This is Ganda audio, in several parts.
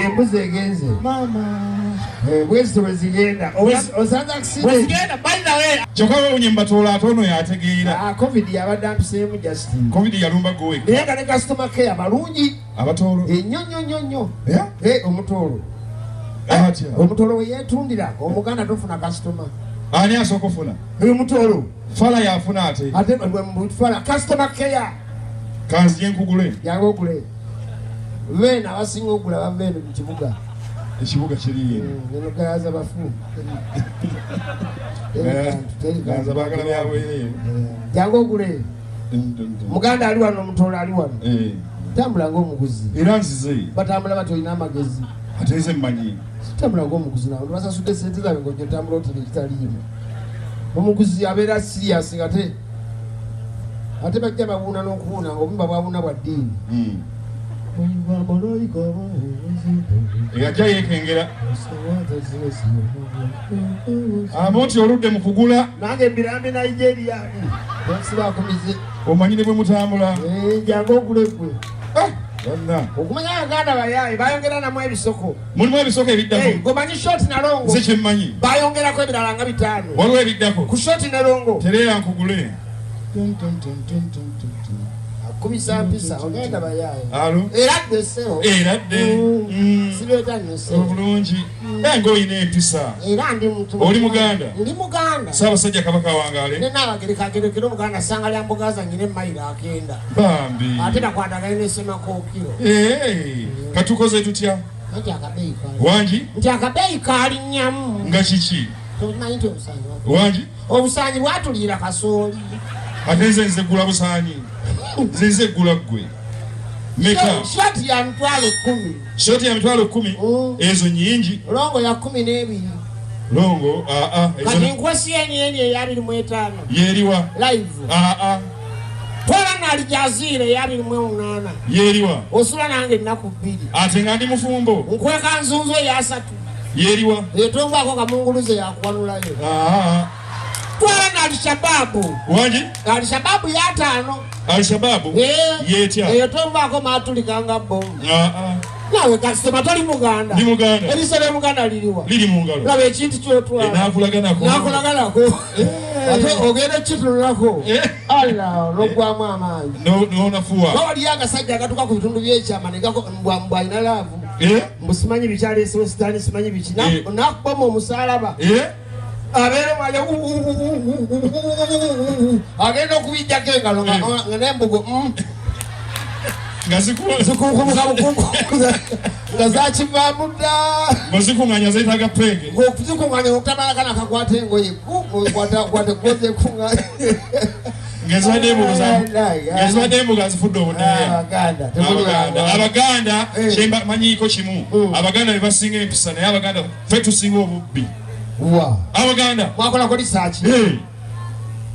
Embuzi egenze bwezito bwezigenda osanze accident. Bwezigenda, by the way. Kyokka wewunye mbatoola ate ono yategeera. Ah, COVID yabadde ampiseemu just. COVID yalumba gwe. Naye nga ne customer care balungi. Abatoolo. Ennyo nnyo nnyo nnyo. Eh? Eh, omutoolo. Atya? Omutoolo we yeetundira omuganda tofuna customer. Ani asooka ofuna? Omutoolo. Fala yafuna ate. Ate fala customer care. Kanzije nkugule. Jangu ogule. Beeno abasinga okugula bava eno mu kibuga. Ekibuga kiri eno. Eno Gayaza bafu. Gayaza baagala byabwereere. Jangu ogule. Muganda ali wano, omutoolo ali wano. Tambula ng'omuguzi. Era nzize. Batambula batyo olina amagezi. Ate nze mmanyi. Tambula ng'omuguzi nawe basasudde sente zaabwe ng'ojja otambula otira ekitaliimu. Omuguzi abeera serious nga ate bajja babuuna n'okubuuna ng'obumba bwabuna bwa ddiini. Eyajja yeekengera. Amonti oludde mu kugula. Nange mbirambi Nigeria. Tonsibaako mize. Omanyi ne bwe mutambula. Jangu ogule ggwe. Bonna. Okumanya Abaganda bayaaye bayongera namu ebisoko. Mulimu ebisoko ebiddako. Gomanyi short na long. Nze kye mmanyi. Bayongerako ebirala nga 5. Waliwo ebiddako. Ku short ne long. Tereera nkugule. Akubisa mpisa ogenda bayaaye. Alo. Era dde ssebo. Era dde. Sibeeta nno ssebo. Obulungi. Ng'olina empisa. Era ndi muntu. Oli Muganda? Ndi Muganda. Ssaabasajja Kabaka wangaale. Ne Nnaabagereka agerekere Omuganda ssanga lya mbuga zange ne mayiro akenda. Bambi. Ate nakwatagana ne Ssemakookiro. Katukoze tutya? Anti akabeeyi kaali. Wangi? Nti akabeeyi kaalinnyamu. Nga kiki? Tomanyi nti obusaanyi bwatuliira. Wangi? Obusaanyi bwatuliira kasooli. Ate nze nze ggula busaanyi. Nze nze ggula ggwe. Meka. Shoti ya 100,000. Shoti ya 100,000? Ezo nnyingi. Longo ya 12. Longo, Kati nkwesi yennyini eya 25. Yeeriwa. Live. Twala na Aljazeera eya 28. Yeeriwa. Osula nange ennaku 2. Ate nga ndi mufumbo. Nkweka nzunzu eya 3. Yeeriwa. Etonvaako kamunguluze yakuwanulayo. Twala na Alishababu. Wangi? Alishababu ya 5. Alishababu? Yeetya. Eyo tonvaako maatulika nga bbomu. Naawe kasitoma toli Muganda. Ndi Muganda. Eriiso lya Muganda liriwa? Liri mu ngalo. Laba ekintu ky'otwala. Naakulagana Naakulagana Ate ogenda okukitunulako. Allah, n'oggwamu amaanyi. N'onafuwa. Oba waliyo agasajja agatuuka ku bitundu by'ekyama ne gako, mbw alina laavu. Mbu simanyi biki aleesewo sitaani, simanyi biki. N'akuboma omusaalaba. Abeera omwanya, agenda okubijjako engalo nga n'embugo, Nga zikunkumuka bukungu. Nga zakivaamu dda. Ng'ozikuŋŋaanya zeetaaga penge. Ng'okuzikuŋŋaanya okutamala kana akakwata engoye, kwata goze kuŋŋaanya. Ng'ezibadde embugo ng'ezibadde embugo azifudde obudeeya. Abaganda, temuli Abaganda. Abaganda. Abaganda, kye mmanyiiko kimu. Abaganda be basinga empisa, naye Abaganda ffe tusinga obubbi. Wa. Abaganda. Mwakolako research?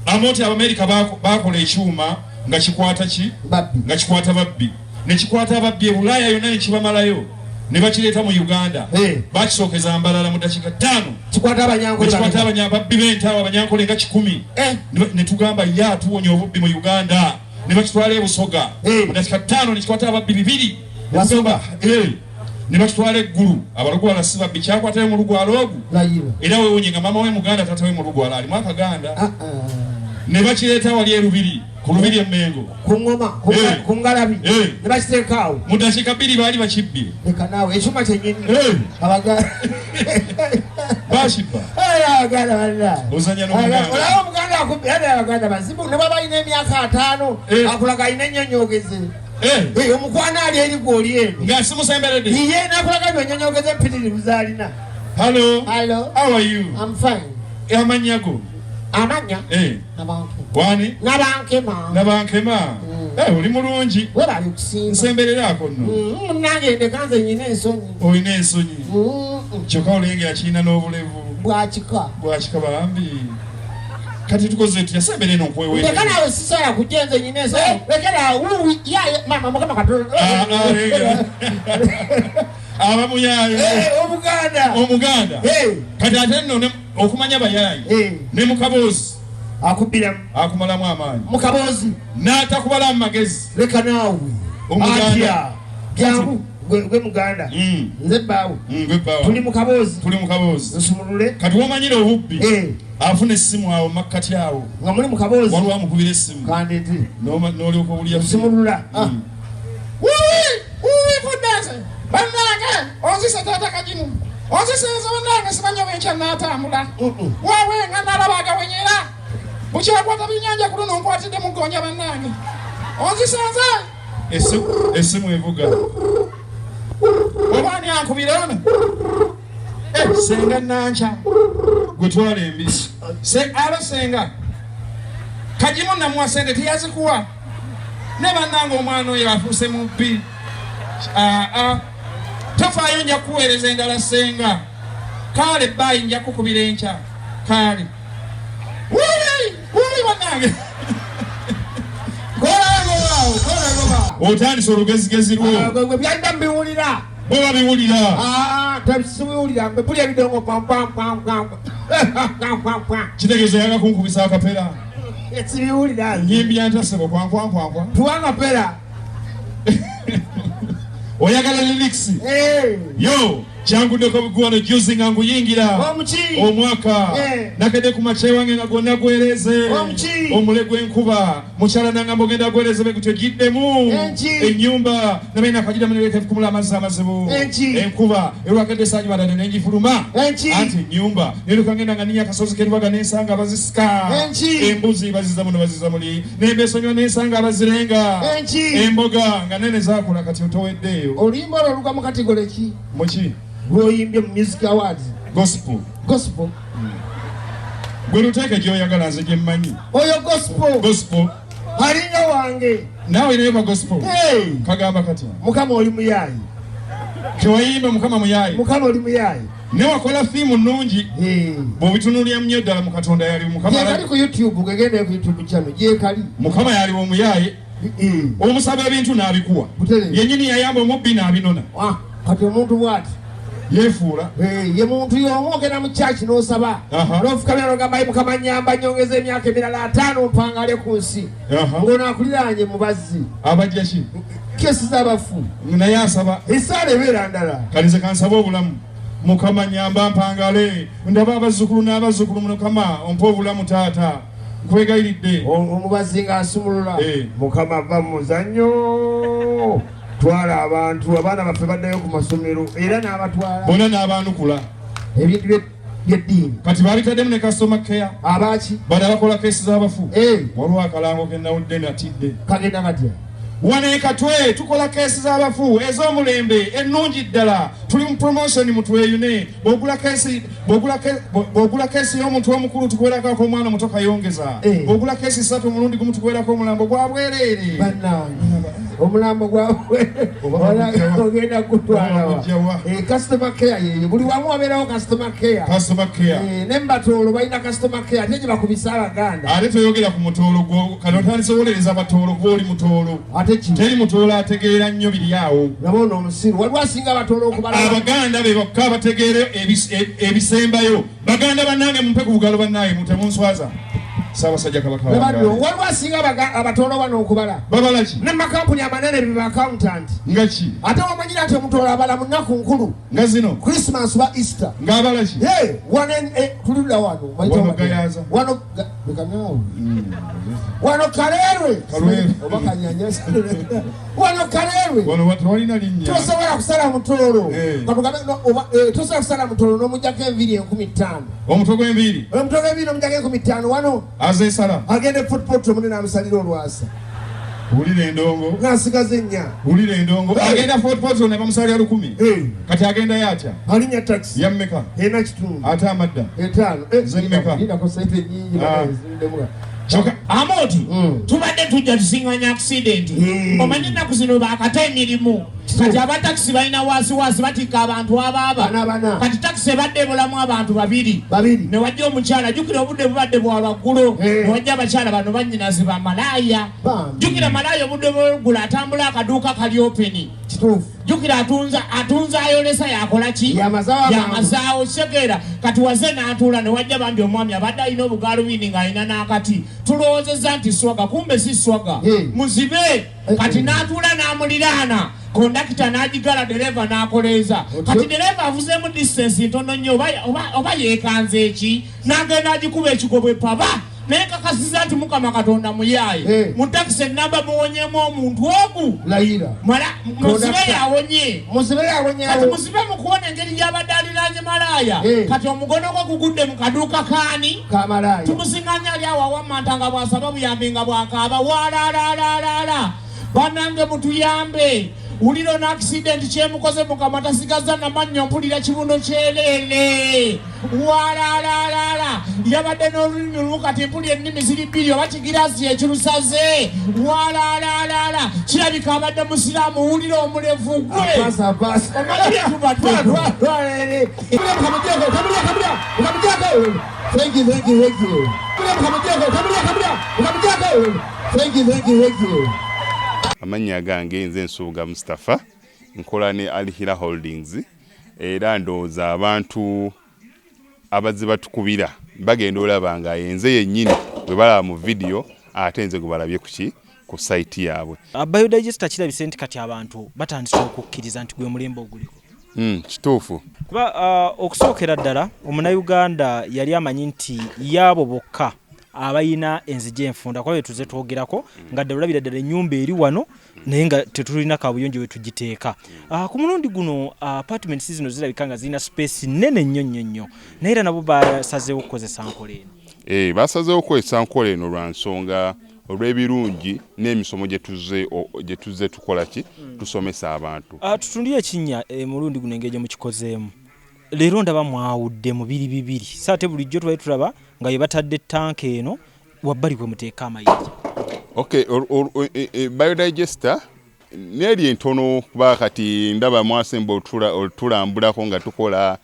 Amonti Abamerika baakola ekyuma nga kikwata ki? Babbi. Nga kikwata babbi. Ne kikwata ababbi e Bulaaya yonna ne kibamalayo. Ne bakireeta mu Uganda. Bakisookeza Mbarara mu ddakiika 5. Kikwata Abanyankole Ne kikwata babiri. ababbi b'entaawo Abanyankole nga 100. Ne tugamba ye atuwonya obubbi mu Uganda. Ne bakitwala e Busoga. Mu ddakiika 5 ne kikwata ababbi 2. Ne tugamba, Ne bakitwala e Ggulu. Abalugwala si babbi, kyakwatayo mu lugwala ogwo. Layira. Era weewuunye nga maama we Muganda, taata we Mulugwala, alimu akaganda. Ne bakireeta wali e Lubiri, ku Lubiri e Mmengo. Ku ŋŋoma, ku ngalabi. Ne bakiteeka awo. Mu ddakiika 2 baali bakibbye. Leka naawe, ekyuma kyennyini. Bakibba. Abaganda bannange. Ozannya n'Omuganda. Olaba Omuganda akubye, era Abaganda bazibu. Ne bw'aba alina emyaka 50, akulaga alina ennyonyoogeze. Omukwano ali eri gw'oli eno. Nga simusemberedde. Ye n'akulaga nti ennyonyoogeze empitirivu z'alina. Hello. Hello. How are you? I'm fine. Amannya go? Amannya? Nabankema. Wani? Nabankema. Nabankema. Oli mulungi. Webale okusiima. Nsembereraako nno. Munnange ndeka nze nnyina ensonyi. Olina ensonyi. Kyokka olengera kirina n'obulevu. Bwa kika. Bwa kika bambi. Kati tukoze tutya? Sembera eno nkuweweere. Ndeka naawe sisobola kujja nze nnyina ensonyi. Lekera awo, wuwi, ya, ya, maama, Mukama Katonda. Lengera. Abamuyaaye. Omuganda. Omuganda. Kati ate nno okumanya bayaaye. Ne mu kaboozi. Akubbiramu. Akumalamu amaanyi. Mu kaboozi. N'atakubalamu magezi. Leka naawe. Omuganda. Atya. Jangu. Gwe muganda. Nze bbaawe. Gwe bbaawe. Tuli mu kaboozi. Tuli mu kaboozi. Nsumulule. Kati womanyira obubbi. Eh. Afuna essimu awo makkati awo. Nga muli mu kaboozi. Waliwo amukubira essimu. Kandete. N'olyoka owulira. Nsumulula. Wuwi! Wuwi vudde nze! Bannange! Onzise taata Kagimu! Onzise nze bannange simanyi oba enkya nnaatambula. Waawe nga nalaba agawenyera! Bukyakwata binnyanja ku luno nkwatidde mu gonja bannange. Onzise nze! Essimu evuga. Oba ani ankubira ono? Eh, senga Nankya. Gwe twala embisi. Alo senga. Kagimu namuwa sente teyazikuwa. Ne bannange omwana oyo afuuse mubbi. Aa, tofaayo nja kukuweereza endala senga. Kaale baayi nja kukubira enkya. Kaale. Wuuyi, wuuyi bannange. Otandise olugezigezi lwo. Gwe byadda mbiwulira. Bo babiwulira. Tebisibiwulira mbe buli ebidongo pam pam pam pam. Pam pam pam. Kitegeeza oyagala kunkubisa akapera. Sibiwulira. Nyimbya ntya ssebo kwankwankwankwa. Tuwa akapera. Oyagala lyrics. Eh. Yo, kyanguddeko biguwano juzi nga nguyingira. Omuki. Omwaka. Eh. Nakedde ku makya ewange nga gwonna gwereze. Omuki. Omule gw'enkuba. Mukyala nangamba ogenda gwereze be gutyo giddemu. Enki. Ennyumba nabaye nakagiramu ne leeta kumula amazzi amazibu. Enki. Enkuba erwakedde saagibadde ne ngifuluma. Enki. Anti ennyumba neruka ngenda nga nninnya akasozi k'erubaga nensanga abazisika. Enki. Embuzi baziza muno baziza muli. Nembesonyiwa nensanga abazirenga. Enki. Emboga nga nene zaakula kati otoweddeeyo. Oluyimba olwo lugwa mu kategole ki? Muki? Lw'oyimbye mu Music Awards. Gospel. Gospel. Gwe luteeke gy'oyagala nze gye mmanyi. Oyo gospel. Gospel. Alinga wange. Naawe naye ka gospel. Hey. Kagamba katya? Mukama oli muyaayi. Tewayimba Mukama muyaayi. Mukama oli muyaayi. Ne wakola fiimu nnungi. Hey. Bw'obitunuulira nnyo ddala mu Katonda yali Mukama. Gyekali ku YouTube, gegende ku YouTube channel. Gyekali. Mukama yali omuyaayi. Omusaba ebintu n'abikuwa. Butereevu. Yennyini yayamba omubbi n'abinona. Kati omuntu bw'ati. Yeefuula. Ye muntu y'omu ogenda mu church n'osaba. N'ofukamira n'ogamba, Ayi Mukama nnyamba nnyongeze emyaka emirala 5 mpangale ku nsi. Ng'ono akuliraanye mu bazzi. Abajja ki? Kesi z'abafu. Naye asaba. Essaala ebeera ndala. Kati nze kansaba obulamu. Mukama nnyamba mpangale. Ndaba abazzukulu n'abazzukulu Mukama ompe obulamu taata. Nkwegayiridde. Omubazzi ng'asumulula. Mukama va mu muzannyo. Twala abantu, abaana baffe baddayo ku masomero era n'abatwala. Bonna n'abaanukula. Ebintu by'eddiini. Kati babitaddemu ne customer care. Abaaki? Bano abakola keesi z'abafu. Waliwo akalango ke nnawulidde natidde. Kagenda katya? Wano e Katwe tukola keesi z'abafu ez'omulembe ennungi ddala. Tuli mu promotion mutweyune. Bw'ogula keesi, bw'ogula ke-, bw'ogula keesi y'omuntu omukulu tukuweerako ak'omwana omuto kayongeza. Bw'ogula keesi 3 omulundi gumu tukuweerako omulambo gwa bwereere. Bannange, omulambo gwa bwereere. Ogenda kutwala wa? Customer care yeeyo. Buli wamu wabeerawo customer care. Customer care. Ne mu Batoolo balina customer care, ate gye bakubisa Abaganda. Ate toyogera ku mutoolo gwo, kati otandise wolereza Batoolo kuba oli mutoolo. Ate ki? Teri mutoolo ategeera nnyo biri awo. Nabo ono omusiru, waliwo asinga Abatoolo okubala. Abaganda be bokka abategeera ebisembayo. Baganda bannange mumpe ku bugalo bannange, mutemunswaza. Ssaabasajja Kabaka Bano, wange. waliwo asinga Abatoolo bano okubala. Babala ki? Ne makampuni amanene be ba accountant. Nga ki? Ate wamanyira nti omutoolo abala mu nnaku nkulu. Nga zino? Christmas oba Easter. Ng'abala ki? Hey, wano tulidda wano. Bayita Wano wano. Gayaza. Wano leka naawe. Wano Kaleerwe. Kaleerwe. Oba Kanyanya. Wano Kaleerwe. Wano tewalina linnya. Tosobola kusala mutoolo. Katugambe, no, oba tosobola kusala mutoolo n'omuggyako enviiri 5,000. Omutwe gw'enviiri? Omutwe gw'enviiri n'omuggyako 5,000 wano. Azeesala. Agenda e Fort Portal munene amusalira olwasa. Wulira endongo. N'asigaza ennya. Wulira endongo. Agenda Fort Portal ne bamusalira 1,000. Kati agendayo atya? Alinnya taxi. Yammeka? Ena kitundu. Ate amadda? 5. Ze mmeka? Lindako ssente nnyingi, banaye, zirindemu. Kyokka Amoti, tubadde tujja tusinganya accident. Omanyi ennaku zino baakata emirimu. Kati abatakisi balina waasiwaasi batikka abantu abaaba. Bana, bana. Kati takisi ebadde ebulamu abantu babiri. Babiri. Ne wajja omukyala, jjukira obudde bubadde bwa lwaggulo. Ne wajja abakyala bano bannyinaze ba malaaya. Bambi. Jjukira malaaya obudde bw'olweggulo atambula akaduuka kali open. Kituufu. Jjukira atunza ayolesa yakola ki? Yamazaawo amangu. Yamazaawo, kitegeera. Kati waze n'atuula ne wajja bambi omwami abadde alina obugaalubindi ng'alina n'akati. Tulowoozezza nti swaga, kumbe si swaga. Muzibe. Kati n'atuula n'amuliraana. Kondakita n'agigala, dereva n'akoleeza. Kati dereva avuzeemu distance ntono nnyo, oba yeekanze eki, n'agenda agikuba ekigobwe paba. Naye nkakasiza nti Mukama Katonda muyaaye. Mu takisi enamba muwonyemu omuntu ogu. Layira. Mala muzibe. Kondakita. Yawonye. Muzibe yawonyewo. Kati muzibe mukuwona engeri gy'abadde aliraanye malaaya. Kati omugono gwe gugudde mu kaduuka kaani? Kamalaaya. Tumusinganya ali awo awammanta nga bw'asaba buyambi nga bw'akaaba waalaalaalaalala, bannange mutuyambe, wulira ono accident kyemukoze, Mukama tasigaza namannyo, mpulira kibuno kyereere, waalaalaalala, yabadde n'olulimi lumu, kati mpulira ennimi ziri bbiri, oba kigiraasi ekirusaze, waalaalaalala, kirabika abadde musiraamu, wulira omulevu gwe. Apasa, apasa. Omanyi byetubadde. Thank you, thank you, thank you. Thank you, thank you, thank you. Amannya gange nze Nsubuga Mustapha, nkola ne Alhira Holdings, era ndowooza abantu abazze batukubira bagenda olaba nga yenze yennyini bwe balaba mu vidiyo, ate nze gwe balabye kuki ku site yaabwe. Biodigester kirabise nti kati abantu batandise okukkiriza nti gwe mulembe oguliko. Kituufu. Kuba okusookera ddala omunnayuganda yali amanyi nti yaabo bokka abalina enzija enfunda, kuba betuze twogerako nga ddala olabira ddala ennyumba eri wano naye nga tetulina kabuyonjo we tugiteeka. Ku mulundi guno apartments zino zirabika nga zirina space nnene nnyo nnyo nnyo, naye era nabo basazeewo okukozesa nkola eno. Basazeewo okukozesa nkola eno lwa nsonga olw'ebirungi n'emisomo gye tuzze tukola ki tusomesa abantu. Tutundire ekinnya mulundi guno engeri gye mukikozeemu. Leero ndaba mwawudde mu biri bibiri, so ate bulijjo tubadde tulaba nga ye batadde ttanka eno wabbali kwe muteeka amayinja. Okay, biodigester neeri entono, kuba kati ndaba mwasemba otulambulako nga tukola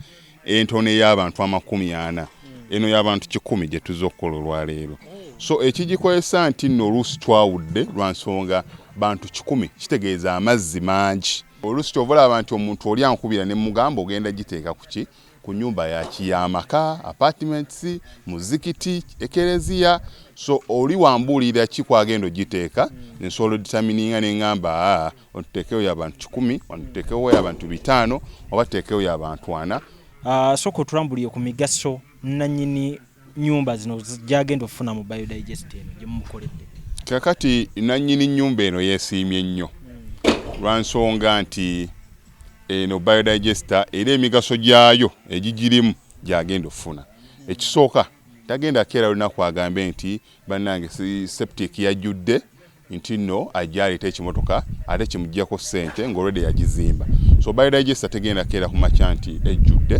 entono ey'abantu 40, eno y'abantu 100 gye tuzza okukola olwaleero. So ekigikozesa nti nno oluusi twawudde lwa nsonga bantu 100 kitegeeza amazzi mangi. Oluusi kyova olaba nti omuntu oli ankubira ne mugamba ogenda giteeka ku ki, ku nyumba yaki y'amaka, apartments, muzikiti, ekereziya. So oli wambuulira ki kwagenda ogiteeka, nsobola odetermininga ne ŋŋamba, aa, otuteekeyo y'abantu 100, wano tuteekewo y'abantu 500, oba tuteekeyo y'abantu 40. Sooka otulambulire ku migaso nannyini nyumba zino gyagenda okufuna mu biodigester eno gye mumukoledde. Kakati nannyini nnyumba eno yeesiimye nnyo lwa nsonga nti eno biodigester era emigaso gyayo egigirimu gyagenda okufuna. Ekisooka, tagenda keera lunaku agambe nti bannange septic yajjudde, nti nno ajja aleeta ekimotoka ate kimuggyako ssente ng'olwedde yagizimba. So biodigester tegenda keera ku makya nti ejjudde.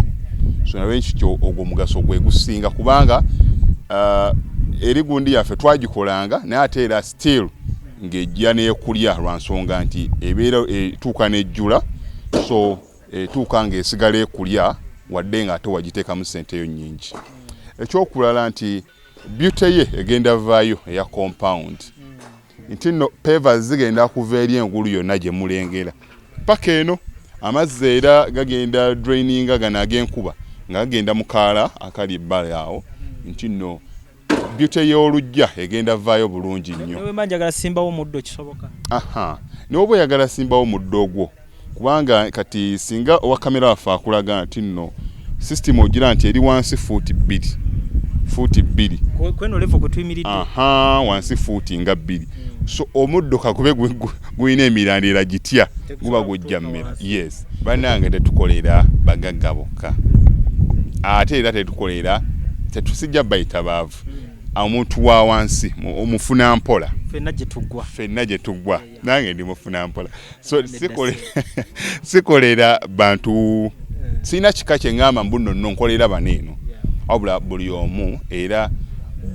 So nalwekityo ogwo omugaso gwe gusinga, kubanga eri gundi yaffe twagikolanga naye ate era still ng'ejja n'ekulya lwa nsonga nti ebeera etuuka n'ejjula, so etuuka ng'esigala ekulya wadde nga ate wagiteekamu ssente yo nnyingi. Ekyokulala nti beauty ye egenda vaayo eya compound, nti nno pavers zigenda kuva eri engulu yonna gye mulengera paka eno, amazzi era gagenda draininga gano ag'enkuba nga gagenda mu kaala akali ebbali awo, nti nno beauty y'oluggya egenda vaayo bulungi nnyo. Newe mba njagala simbawo omuddo kisoboka? Aha, n'oba oyagala simbawo muddo ogwo, kubanga kati singa owa kamera waffe akulaga nti nno system ogira nti eri wansi fuuti 2, fuuti 2. Kweno level kwe tuyimiridde. Aha, wansi fuuti nga 2, so omuddo kakube gulina emirandira gitya guba gujja mmera. Yes, bannange, tetukolera bagagga bokka, ate era tetukolera, tetusijja bayita baavu, omuntu wa wansi omufuna mpola. Ffenna gye tuggwa. Ffenna gye tuggwa, nange ndi mufuna mpola. So sikolera bantu, sirina kika kye ŋŋamba mbu nno nno nkolera bano eno, wabula buli omu, era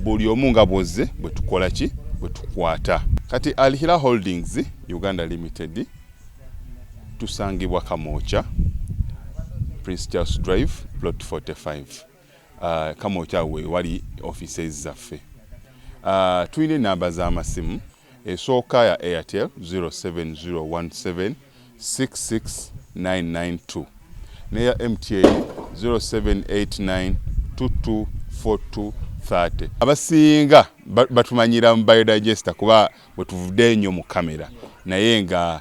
buli omu nga bwozze bwe tukola ki bwe tukwata. Kati Alhira Holdings Uganda Limited tusangibwa Kamwokya, Prince Charles Drive, plot 45. Kamwokya we wali offices zaffe. Tulina enamba z'amasimu, esooka ya Airtel 07017 66992, neya MTN 0789 224230. Abasinga batumanyira mu biodigester kuba bwe tuvudde ennyo mu kamera, naye nga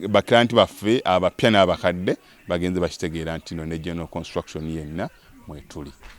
Baklanti baffe abapya n'abakadde bagenze bakitegeera nti no ne general construction yenna mwetuli.